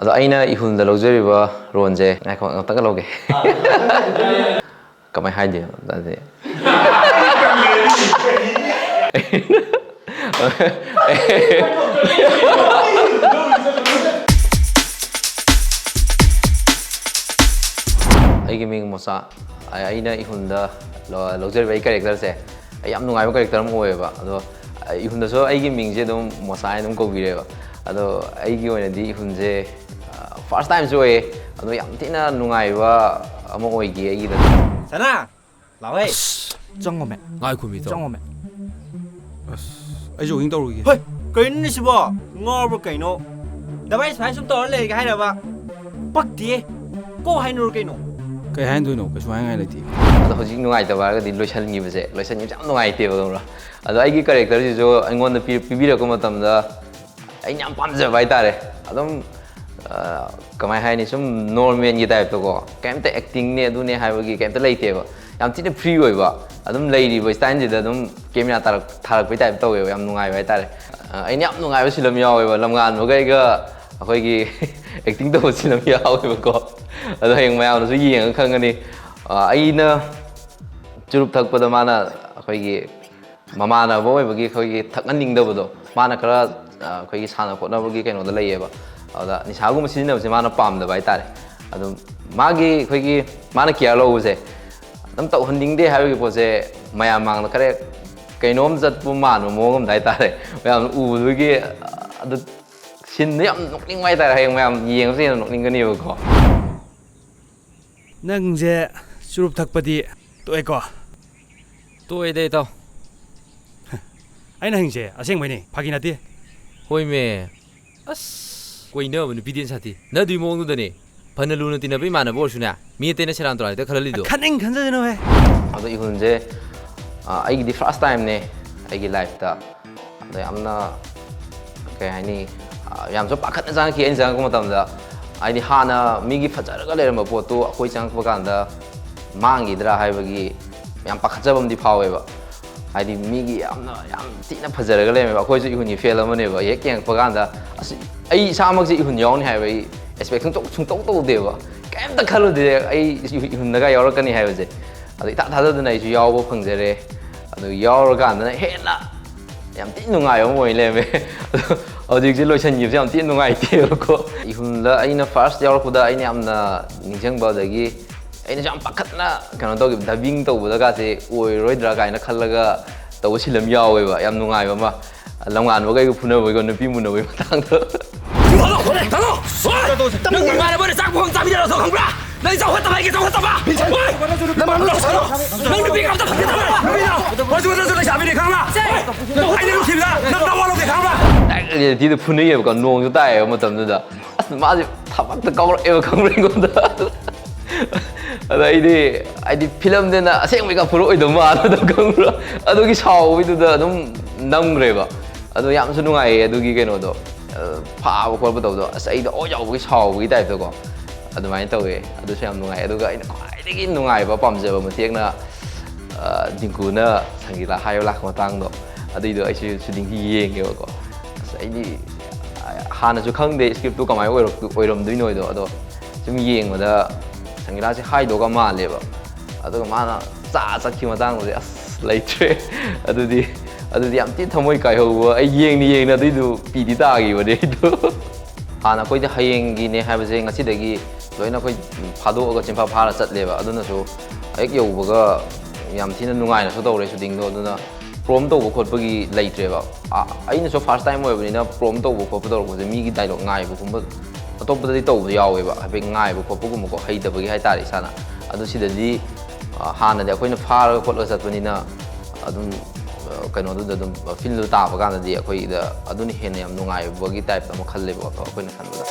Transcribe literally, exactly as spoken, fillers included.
ꯑꯗꯣ ꯑꯩꯅ ꯏꯍꯨꯜꯗ ꯂꯧꯖꯔꯤꯕ ꯔꯣꯜꯁꯦ, ꯉꯥꯏꯈꯣ, ꯉꯥꯛꯇꯪꯒ ꯂꯧꯒꯦ꯫ ꯀꯃꯥꯏ ꯍꯥꯏꯗꯣꯏꯅꯣ ꯑꯗꯨꯗꯤ? ꯑꯩꯒꯤ ꯃꯤꯡ ꯃꯣꯁꯥ꯫ ꯑꯩ-, ꯑꯩꯅ ꯏꯍꯨꯜꯗ ꯂꯧ-, ꯂꯧꯖꯔꯤꯕ ꯑꯩ ꯀꯦꯔꯦꯛꯇꯔꯁꯦ, ꯑꯩ ꯌꯥꯝ ꯅꯨꯡꯉꯥꯏꯕ ꯀꯦꯔꯦꯛꯇꯔ ꯑꯃ ꯑꯣꯏꯌꯦꯕ꯫ ꯑꯗꯣ, ꯑ, ꯏꯍꯨꯜꯗꯁꯨ ꯑꯩꯒꯤ ꯃꯤꯡꯁꯦ ꯑꯗꯨꯝ ꯃꯣꯁꯥ ꯍꯥꯏꯅ ꯑꯗꯨꯝ ꯀꯧꯕꯤꯔꯦꯕ꯫ ꯑꯗꯣ ꯑꯩꯒꯤ ꯑꯣꯏꯅꯗꯤ ꯏꯍꯨꯜꯁꯦ, ꯑ, ꯐꯥꯔꯁ ꯇꯥꯏꯝꯁꯨ ꯑꯣꯏꯌꯦ꯫ ꯑꯗꯣ ꯌꯥꯝ ꯊꯤꯅ ꯅꯨꯡꯉꯥꯏꯕ ꯑꯃ ꯑꯣꯏꯈꯤ ꯑꯩꯒꯤꯗ꯫ ꯁꯅꯥ! ꯂꯥꯎꯍꯦ! ꯆꯪꯉꯣꯃꯦ꯫ ꯉꯥꯏꯈꯣꯃꯤ, ꯏꯇꯥꯎ꯫ ꯆꯪꯉꯣꯃꯦ꯫ ꯑꯁ, ꯑꯩꯁꯨ ꯋꯥꯀꯤꯡ ꯇꯧꯔꯨꯒꯦ꯫ ꯍꯣꯏ, ꯀꯩꯅꯣꯅꯦ ꯁꯤꯕꯣ? ꯉꯥꯎꯔꯕ꯭ꯔꯥ ꯀꯩꯅꯣ? ꯅꯕꯥꯏ ꯁꯨꯃꯥꯏ ꯁꯨꯝ ꯇꯧꯔ ꯂꯩꯔꯒꯦ ꯍꯥꯏꯔꯕ? ꯄꯛꯇꯦ꯫ ꯀꯣꯛ ꯍꯥꯏꯅꯔꯨ ꯀꯩꯅꯣ? ꯀꯩ ꯍꯥꯏꯗꯣꯏꯅꯣ? ꯀꯩꯁꯨ ꯍꯥꯏꯅꯤꯡꯉꯥꯏ ꯂꯩꯇꯦ꯫ ꯑꯗꯣ ꯍꯧꯖꯤꯛ ꯅꯨꯡꯉꯥꯏꯇꯕ ꯍꯥꯏꯔꯒꯗꯤ ꯂꯣꯏꯁꯤꯟꯈꯤꯕꯁꯦ, ꯂꯣꯏꯁꯤꯟꯈꯤꯕꯁꯦ ꯌꯥꯝ ꯅꯨꯡꯉꯥꯏꯇꯦꯕ, ꯈꯪꯕ꯭ꯔꯥ? ꯑꯗꯣ ꯑꯩꯒꯤ ꯀꯦꯔꯦꯛꯇꯔꯁꯤꯁꯨ ꯑꯩꯉꯣꯟꯗ ꯄꯤ-, ꯄꯤꯕꯤꯔꯛꯄ ꯃꯇꯝꯗ ꯑꯩꯅ ꯌꯥꯝ ꯄꯥꯝꯖꯕ ꯍꯥꯏꯇꯥꯔꯦ꯫ ꯑꯗꯨꯝ, ꯑ, ꯀꯃꯥꯏ ꯍꯥꯏꯅꯤ, ꯁꯨꯝ ꯅꯣꯔꯃꯦꯜꯒꯤ ꯇꯥꯏꯞꯇꯀꯣ, ꯀꯩꯝꯇ ꯑꯦꯛꯇꯤꯡꯅꯦ ꯑꯗꯨꯅꯦ ꯍꯥꯏꯕꯒꯤ ꯀꯩꯝꯇ ꯂꯩꯇꯦꯕ꯫ ꯌꯥꯝ ꯊꯤꯅ ꯐ꯭ꯔꯤ ꯑꯣꯏꯕ, ꯑꯗꯨꯝ ꯂꯩꯔꯤꯕ ꯁ꯭ꯇꯥꯏꯜꯁꯤꯗ ꯑꯗꯨꯝ ꯀꯦꯃꯦꯔꯥ ꯇꯥꯔꯛ-, ꯊꯥꯔꯛꯄꯩ ꯇꯥꯏꯞ ꯇꯧꯋꯦꯕ, ꯌꯥꯝ ꯅꯨꯡꯉꯥꯏꯕ ꯍꯥꯏꯇꯥꯔꯦ꯫ ꯑ, ꯑꯩꯅ ꯌꯥꯝ ꯅꯨꯡꯉꯥꯏꯕ ꯁꯤꯟ ꯑꯃ ꯌꯥꯎꯋꯦꯕ, ꯂꯝꯉꯥꯟꯕꯒ ꯑꯩꯒ ꯑꯩꯈꯣꯏꯒꯤ ꯑꯦꯛꯇꯤꯡ ꯇꯧꯕ ꯁꯤꯟ ꯑꯃ ꯌꯥꯎꯋꯦꯕꯀꯣ꯫ ꯑꯗꯣ ꯍꯌꯦꯡ ꯃꯌꯥꯝꯅꯁꯨ ꯌꯦꯡꯉꯒ ꯈꯪꯒꯅꯤ꯫ ꯑ, ꯑꯩꯅ ꯆꯨꯔꯨꯞ ꯊꯛꯄꯗ ꯃꯥꯅ ꯑꯩꯈꯣꯏꯒꯤ ꯃꯃꯥꯟꯅꯕ ꯑꯣꯏꯕꯒꯤ ꯑꯩꯈꯣꯏꯒꯤ ꯊꯛꯍꯟꯅꯤꯡꯗꯕꯗꯣ, ꯃꯥꯅ ꯈꯔ, ꯑ, ꯑꯩꯈꯣꯏꯒꯤ ꯁꯥꯟꯅ ꯈꯣꯠꯅꯕꯒꯤ ꯀꯩꯅꯣꯗ ꯂꯩꯌꯦꯕ꯫ ꯑꯗꯨꯗ ꯅꯤꯁꯥꯒꯨꯝꯕ ꯁꯤꯖꯤꯟꯅꯕꯁꯦ ꯃꯥꯅ ꯄꯥꯝꯗꯕ ꯍꯥꯏꯇꯥꯔꯦ꯫ ꯑꯗꯨꯝ ꯃꯥꯒꯤ ꯑꯩꯈꯣꯏꯒꯤ ꯃꯥꯅ ꯀꯤꯌꯥꯔ ꯂꯧꯕꯁꯦ, ꯑꯗꯨꯝ ꯇꯧꯍꯟꯅꯤꯡꯗꯦ ꯍꯥꯏꯕꯒꯤ ꯄꯣꯠꯁꯦ ꯃꯌꯥꯝ ꯃꯥꯡꯗ ꯈꯔ ꯀꯩꯅꯣꯝ ꯆꯠꯄ ꯃꯥꯟꯕ ꯃꯑꯣꯡ ꯑꯃꯗ ꯍꯥꯏꯇꯥꯔꯦ꯫ ꯃꯌꯥꯝꯅ ꯎꯕꯗꯨꯒꯤ, ꯑꯗꯨ ꯁꯤꯟꯗꯣ ꯌꯥꯝ ꯅꯣꯛꯅꯤꯡꯕ ꯍꯥꯏꯇꯥꯔꯦ꯫ ꯍꯌꯦꯡ ꯃꯌꯥꯝ ꯌꯦꯡꯉꯁꯨ ꯍꯦꯟꯅ ꯅꯣꯛꯅꯤꯡꯒꯅꯦꯕꯀꯣ꯫ ꯅꯪꯁꯦ ꯆꯨꯔꯨꯞ ꯊꯛꯄꯗꯤ ꯇꯣꯛꯑꯦꯀꯣ? ꯇꯣꯛꯑꯦꯗ, ꯏꯇꯥꯎ꯫ ꯑꯩꯅ ꯍꯪꯉꯤꯁꯦ ꯑꯁꯦꯡꯕꯩꯅꯦ, ꯐꯥꯒꯤ ꯅꯠꯇꯦ꯫ ꯍꯣꯏꯃꯦ꯫ ꯑꯁ, ꯀꯣꯏꯅꯕ ꯅꯨꯄꯤꯗꯤ ꯍꯦꯟꯅ ꯁꯥꯊꯤ꯫ ꯅꯪ ꯑꯗꯨꯏ ꯃꯑꯣꯡꯗꯨꯗꯅꯦ, ꯐꯅ ꯂꯨꯅ ꯇꯤꯟꯅꯕ ꯏꯃꯥꯟꯅꯕ ꯑꯣꯏꯔꯁꯨꯅꯦ, ꯃꯤ ꯑꯇꯩꯅ ꯁꯦꯔꯥꯟ ꯇꯨꯔꯥꯟ ꯍꯦꯛꯇ ꯈꯜꯍꯜꯂꯤꯗꯣ꯫ ꯈꯟꯅꯤꯡ ꯈꯟꯖꯁꯅꯨꯍꯦ꯫ ꯑꯗꯣ ꯏꯍꯨꯜꯁꯦ, ꯑ, ꯑꯩꯒꯤꯗꯤ ꯐꯥꯔꯁ ꯇꯥꯏꯝꯅꯦ ꯑꯩꯒꯤ ꯂꯥꯏꯐꯇ꯫ ꯑꯗꯣ ꯌꯥꯝꯅ, ꯀꯩ ꯍꯥꯏꯅꯤ, ꯑ, ꯌꯥꯝꯁꯨ ꯄꯥꯈꯠꯅ ꯆꯪꯉꯛꯈꯤ꯫ ꯑꯩꯅ ꯆꯪꯉꯛꯄ ꯃꯇꯝꯗ, ꯍꯥꯏꯗꯤ, ꯍꯥꯟꯅ ꯃꯤꯒꯤ ꯐꯖꯔꯒ ꯂꯩꯔꯝꯕ ꯄꯣꯠꯇꯨ ꯑꯩꯈꯣꯏ ꯆꯪꯉꯛꯄ ꯀꯥꯟꯗ ꯃꯥꯡꯈꯤꯗ꯭ꯔꯥ ꯍꯥꯏꯕꯒꯤ ꯌꯥꯝ ꯄꯥꯈꯠꯆꯕ ꯑꯃꯗꯤ ꯐꯥꯎꯋꯦꯕ꯫ ꯍꯥꯏꯗꯤ ꯃꯤꯒꯤ ꯌꯥꯝꯅ ꯌꯥꯝ ꯊꯤꯅ ꯐꯖꯔꯒ ꯂꯩꯔꯝꯃꯦꯕ꯫ ꯑꯩꯈꯣꯏꯁꯨ ꯏꯍꯨꯟꯒꯤ ꯐꯦꯟ ꯑꯃꯅꯦꯕ꯫ ꯍꯦꯛ ꯌꯦꯡꯉꯛꯄ ꯀꯥꯟꯗ ꯑꯁ, ꯑꯩ ꯏꯁꯥꯃꯛꯁꯦ ꯏꯍꯨꯟ ꯌꯥꯎꯅꯤ ꯍꯥꯏꯕ ꯑꯩ ꯑꯦꯛꯁꯄꯦꯛ ꯁꯨꯡꯇꯧ ꯁꯨꯡꯇꯧ ꯇꯧꯗꯦꯕ꯫ ꯀꯩꯝꯇ ꯈꯜꯂꯨꯗꯦ ꯑꯩ ꯏꯍꯨꯟꯗꯒ ꯌꯥꯎꯔꯛꯀꯅꯤ ꯍꯥꯏꯕꯁꯦ꯫ ꯑꯗꯣ ꯏꯊꯥ ꯊꯥꯖꯗꯅ ꯑꯩꯁꯨ ꯌꯥꯎꯕ ꯐꯪꯖꯔꯦ꯫ ꯑꯗꯨ ꯌꯥꯎꯔꯀꯥꯟꯗꯅ ꯍꯦꯟꯅ ꯌꯥꯝ ꯊꯤꯅ ꯅꯨꯡꯉꯥꯏꯕ ꯑꯃ ꯑꯣꯏ ꯂꯩꯔꯝꯃꯦ꯫ ꯑꯗꯣ ꯍꯧꯖꯤꯛꯁꯦ ꯂꯣꯏꯁꯤꯟꯈꯤꯕꯁꯦ ꯌꯥꯝ ꯊꯤꯅ ꯅꯨꯡꯉꯥꯏꯇꯦꯕꯀꯣ꯫ ꯏꯍꯨꯟꯗ ꯑꯩꯅ ꯐꯥꯔꯁ ꯌꯥꯎꯔꯛꯄꯗ ꯑꯩꯅ ꯌꯥꯝꯅ ꯅꯤꯡꯁꯤꯡꯕ, ꯑꯗꯒꯤ ꯑꯩꯅꯁꯨ ꯌꯥꯝ ꯄꯥꯈꯠꯅ ꯀꯩꯅꯣ ꯇꯧꯈꯤꯕ, ꯗꯕꯤꯡ ꯇꯧꯕꯗꯒꯁꯦ ꯑꯣꯏꯔꯣꯏꯗ꯭ꯔꯥ ꯀꯥꯏꯅ ꯈꯜꯂꯒ ꯇꯧꯕ ꯁꯤꯟ ꯑꯃ ꯌꯥꯎꯋꯦꯕ꯫ ꯌꯥꯝ ꯅꯨꯡꯉꯥꯏꯕ ꯑꯃ, ꯂꯝꯉꯥꯟꯕꯒꯩꯒ ꯐꯨꯅꯕꯒꯤꯀꯣ, ꯅꯨꯄꯤ ꯃꯨꯟꯅꯕꯒꯤ ꯃꯇꯥꯡꯗꯣ꯫ ꯊꯥꯗꯣꯛꯑꯣ, ꯍꯣꯏ, ꯊꯥꯗꯣꯛꯑꯣ! ꯅꯪ ꯏꯃꯥꯟꯅꯕꯅ ꯆꯥꯛ ꯄꯨꯈꯝ ꯆꯥꯃꯤꯟꯅꯔꯁꯨ ꯈꯪꯕ꯭ꯔꯥ? ꯅꯪ ꯆꯥꯎꯈꯠꯇꯕ, ꯑꯩꯒꯤ ꯆꯥꯎꯈꯠꯇꯕ! ꯍꯣꯏ! ꯅꯪ ꯅꯨꯄꯤꯒ ꯑꯝꯇ ꯐꯪꯒꯗꯕ! ꯅꯨꯄꯤꯅ! ꯃꯆꯨ ꯃꯆꯨ ꯂꯩꯁꯥꯕꯤꯅꯤ ꯈꯪꯕ꯭ꯔꯥ? ꯑꯩꯅ ꯅꯨꯡꯁꯤꯕꯗ ꯅꯪ ꯅꯋꯥ ꯂꯧꯗꯦ ꯈꯪꯕ꯭ꯔꯥ? ꯗꯥꯏꯔꯦꯛ ꯔꯤꯌꯦꯂꯤꯇꯤꯗ ꯐꯨꯅꯩꯌꯦꯕꯀꯣ, ꯅꯣꯡꯁꯨ ꯇꯥꯏꯌꯦꯕ ꯃꯇꯝꯗꯨꯗ꯫ ꯑꯁ, ꯃꯥꯁꯦ ꯊꯕꯛꯇ ꯀꯥꯎꯔꯛꯑꯦꯕ, ꯈꯪꯕ꯭ꯔꯥ, ꯑꯩꯉꯣꯟꯗ꯫ ꯑꯗ ꯑꯩꯗꯤ, ꯍꯥꯏꯗꯤ, ꯐꯤꯂꯝꯗꯅ ꯑꯁꯦꯡꯕꯩꯒ ꯐꯨꯔꯛꯑꯣꯏꯗꯧ ꯃꯥꯜꯂꯗꯣ, ꯈꯪꯕ꯭ꯔꯥ? ꯑꯗꯨꯒꯤ ꯁꯥꯎꯕꯩꯗꯨꯗ ꯑꯗꯨꯝ ꯅꯝꯈ꯭ꯔꯦꯕ꯫ ꯑꯗꯣ ꯌꯥꯝꯁꯨ ꯅꯨꯡꯉꯥꯏꯌꯦ ꯑꯗꯨꯒꯤ ꯀꯩꯅꯣꯗꯣ, ꯑ, ꯐꯥꯕ ꯈꯣꯠꯄ ꯇꯧꯕꯗꯣ꯫ ꯑꯁ, ꯑꯩꯗꯣ ꯑꯣ ꯌꯥꯎꯕꯒꯤ ꯁꯥꯎꯕꯒꯤ ꯇꯥꯏꯞꯇꯀꯣ, ꯑꯗꯨꯃꯥꯏꯅ ꯇꯧꯋꯦ꯫ ꯑꯗꯨꯁꯨ ꯌꯥꯝ ꯅꯨꯡꯉꯥꯏ꯫ ꯑꯗꯨꯒ ꯑꯩꯅ ꯈ꯭ꯋꯥꯏꯗꯒꯤ ꯅꯨꯡꯉꯥꯏꯕ, ꯄꯥꯝꯖꯕ ꯃꯇꯦꯛꯅ, ꯑ, ꯗꯤꯡꯀꯨꯅ ꯁꯪꯒꯤꯂꯥ ꯍꯥꯏꯕ ꯂꯥꯛꯄ ꯃꯇꯥꯡꯗꯣ, ꯑꯗꯨꯏꯗꯣ ꯑꯩꯁꯨ ꯁꯨꯇꯤꯡꯁꯤ ꯌꯦꯡꯉꯦꯕꯀꯣ꯫ ꯑꯁ, ꯑꯩꯗꯤ, ꯑ, ꯍꯥꯟꯅꯁꯨ ꯈꯪꯗꯦ ꯁ꯭ꯀ꯭ꯔꯤꯞꯇꯨ ꯀꯃꯥꯏꯅ ꯑꯣꯏꯔꯛꯇꯣ-, ꯑꯣꯏꯔꯝꯗꯣꯏꯅꯣꯗꯣ꯫ ꯑꯗꯣ ꯁꯨꯝ ꯌꯦꯡꯕꯗ ꯁꯪꯒꯤꯂꯥꯁꯦ ꯍꯥꯏꯗꯧꯒ ꯃꯥꯜꯂꯦꯕ꯫ ꯑꯗꯨꯒ ꯃꯥꯅ ꯆꯥ ꯆꯠꯈꯤꯕ ꯃꯇꯥꯡꯗꯨꯗꯤ ꯑꯁ, ꯂꯩꯇ꯭ꯔꯦ꯫ ꯑꯗꯨꯗꯤ, ꯑꯗꯨꯗꯤ ꯌꯥꯝ ꯊꯤꯅ ꯊꯃꯣꯏ ꯀꯥꯏꯍꯧꯕ꯫ ꯑꯩ ꯌꯦꯡꯅ ꯌꯦꯡꯅ ꯑꯗꯨꯏꯗꯨ ꯄꯤꯗꯤ ꯇꯥꯈꯤꯕꯅꯦ ꯑꯩꯗꯣ꯫ ꯍꯥꯟꯅ ꯑꯩꯈꯣꯏꯗꯤ ꯍꯌꯦꯡꯒꯤꯅꯦ ꯍꯥꯏꯕꯁꯦ ꯉꯁꯤꯗꯒꯤ ꯂꯣꯏꯅ ꯑꯩꯈꯣꯏ ꯐꯥꯗꯣꯛꯑꯒ ꯆꯤꯟꯐꯥ ꯐꯥꯔ ꯆꯠꯂꯦꯕ꯫ ꯑꯗꯨꯅꯁꯨ ꯍꯦꯛ ꯌꯧꯕꯒ ꯌꯥꯝ ꯊꯤꯅ ꯅꯨꯡꯉꯥꯏꯅꯁꯨ ꯇꯧꯔꯦ ꯁꯨꯇꯤꯡꯗꯣ꯫ ꯑꯗꯨꯅ ꯄ꯭ꯔꯣꯝ ꯇꯧꯕ ꯈꯣꯠꯄꯒꯤ ꯂꯩꯇ꯭ꯔꯦꯕ꯫ ꯑ, ꯑꯩꯅꯁꯨ ꯐꯥꯔꯁ ꯇꯥꯏꯝ ꯑꯣꯏꯕꯅꯤꯅ ꯄ꯭ꯔꯣꯝ ꯇꯧꯕ ꯈꯣꯠꯄ ꯇꯧꯔꯛꯄꯁꯦ ꯃꯤꯒꯤ ꯗꯥꯏꯂꯣꯛ ꯉꯥꯏꯕꯒꯨꯝꯕ, ꯑꯇꯣꯞꯄꯗꯗꯤ ꯇꯧꯕ ꯌꯥꯎꯋꯦꯕ, ꯍꯥꯏꯐꯦꯠ ꯉꯥꯏꯕ ꯈꯣꯠꯄꯒꯨꯝꯕꯀꯣ, ꯍꯩꯇꯕꯒꯤ ꯍꯥꯏꯇꯥꯔꯦ ꯏꯁꯥꯅ꯫ ꯑꯗꯨ ꯁꯤꯗꯗꯤ, ꯑ, ꯍꯥꯟꯅꯗꯤ ꯑꯩꯈꯣꯏꯅ ꯐꯥꯔꯒ ꯈꯣꯠꯂꯒ ꯆꯠꯄꯅꯤꯅ ꯑꯗꯨꯝ, ꯑ, ꯀꯩꯅꯣꯗꯨꯗ ꯑꯗꯨꯝ ꯐꯤꯜꯗꯨ ꯇꯥꯕ ꯀꯥꯟꯗꯗꯤ ꯑꯩꯈꯣꯏꯗ ꯑꯗꯨꯅ ꯍꯦꯟꯅ ꯌꯥꯝ ꯅꯨꯡꯉꯥꯏꯕꯒꯤ ꯇꯥꯏꯞꯇ ꯑꯃ ꯈꯜꯂꯦꯕꯀꯣ, ꯑꯩꯈꯣꯏꯅ ꯈꯟꯕꯗ꯫